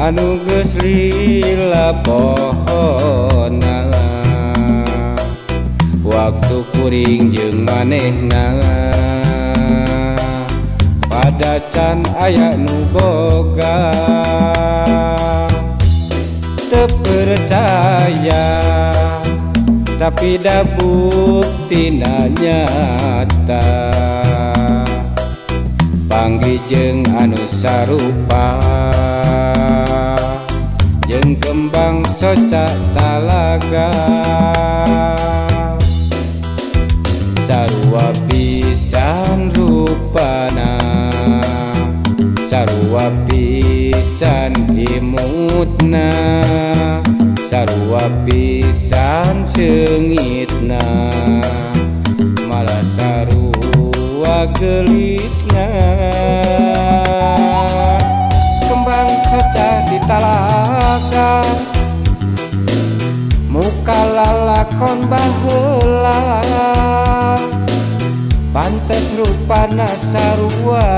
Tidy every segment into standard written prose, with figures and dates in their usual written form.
anu geus lila pohona waktu kuring jeung manehna pada can aya nu boga. Teu percaya tapi da buktina nyata, panggih jeung anu sarupa jeung kembang soca talaga. Sarua pisan rupana, sarua pisan imutna, sarua pisan seungitna, malah sarua geulisna. Kembang soca di talaga muka lalakon baheula, pantes rupana sarua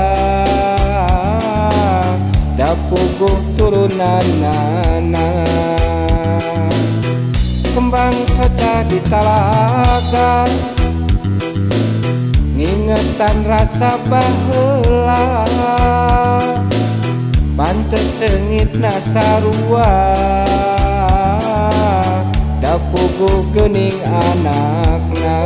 da puguh turunanana. Kembang soca di talaga ngingetan rasa baheula, pantes seungitna sarua da puguh geuning anakna.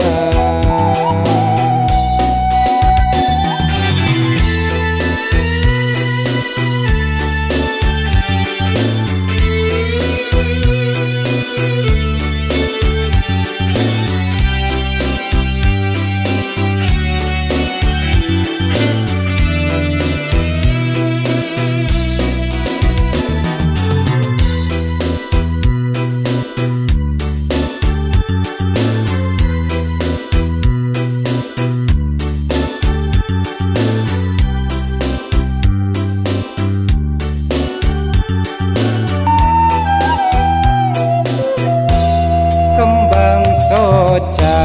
Kembang soca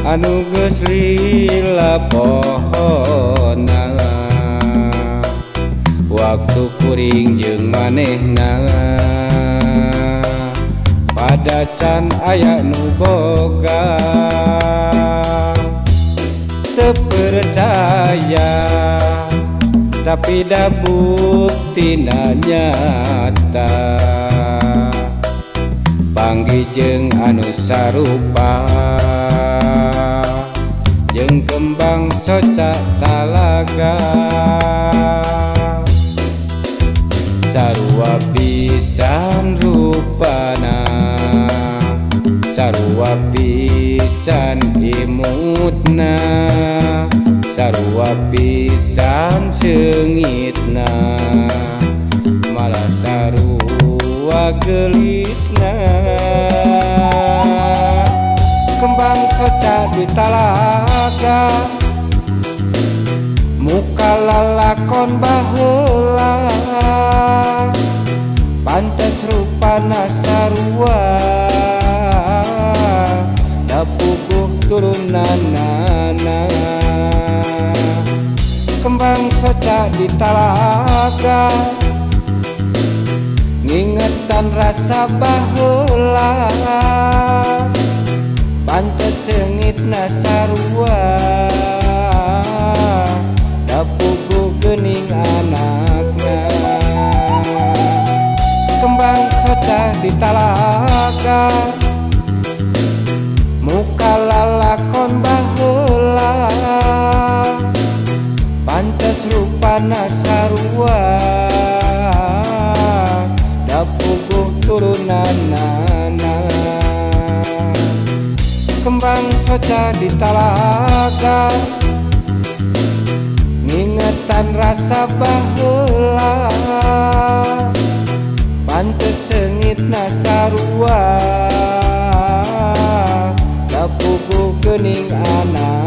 anu geus lila pohona waktu kuring jeung manehna pada can aya nu boga. Teu percaya tapi da buktina nyata, panggih jeung anu sarupa jeung kembang soca talaga. Sarua pisan rupana, sarua pisan imutna, sarua pisan seungitna, malah sarua geulisna. Kembang soca di talaga muka lalakon baheula, pantes rupana sarua da puguh turunanana. Kembang soca di talaga ngingetan rasa baheula, pantes seungitna sarua da puguh geuning anakna. Kembang soca di talaga muka lalakon baheula, pantes rupana sarua da puguh turunanana. Kembang soca di talaga ngingetan rasa baheula, pantes seungitna sarua da puguh geuning anakna.